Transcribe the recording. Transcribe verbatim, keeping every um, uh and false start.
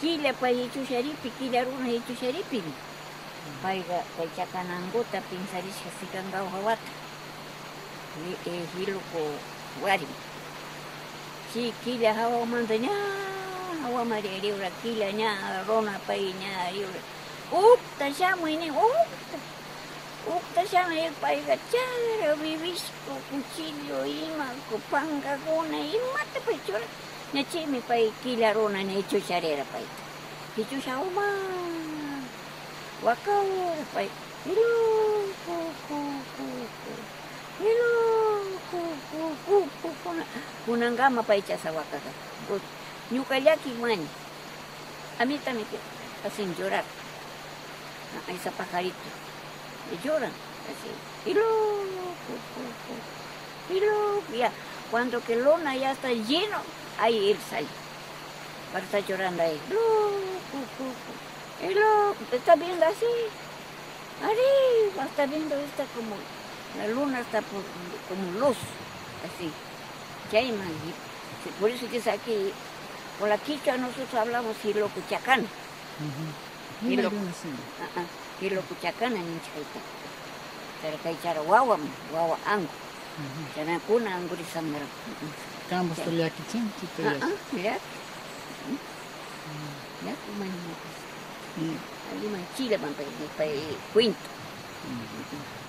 Killa pay hichusharipi, killa runa hichusharipi. Payqa pay chakanankuta piensarishqa sikanqa hawata. Hi-, eh, hiluku warin. Chay killa hawamanta ña hawamari riura, killa ña runa pay ña riura. Ukta shamuy nin, ukta. Ukta shamuy payqa chara wiwishku, cuchillo, ima, ku-, pankakuna, imata pay churan. Ña chaymi pay killa runa ña hichusharira payta. Hichusha uma. Wakarira pay. Hilu, ku, ku, ku, ku. Hilu, ku, ku, ku, ku, kuna-, kunankama pay chasa wakaka. Ñuka llakiy maña. A mí también hacen llorar. A ese pajarito. Y lloran así. Y loco, loco, y loco, ya. Cuando que luna ya está lleno, ahí él sale. Para estar llorando ahí. Loco, loco. Y loco, está viendo así. Arriba está viendo, está como, la luna está por, como luz, así. Chayman, sí, por eso dice aquí, con la quichua nosotros hablamos hiluku chakana. Ujú. Hiluku, ima luna, sí. Ah, ah, hiluku chakana ninchik kayta. Chara kay chara wawa, wawa anku. Ujú. Chara kuna ankurishanraq. Kanpas llakichin, chayta, ah, yachin. Ah, llaki. Mm. Llaku maña. Mm. Alliman chillaman pay, pay cuento. Mm.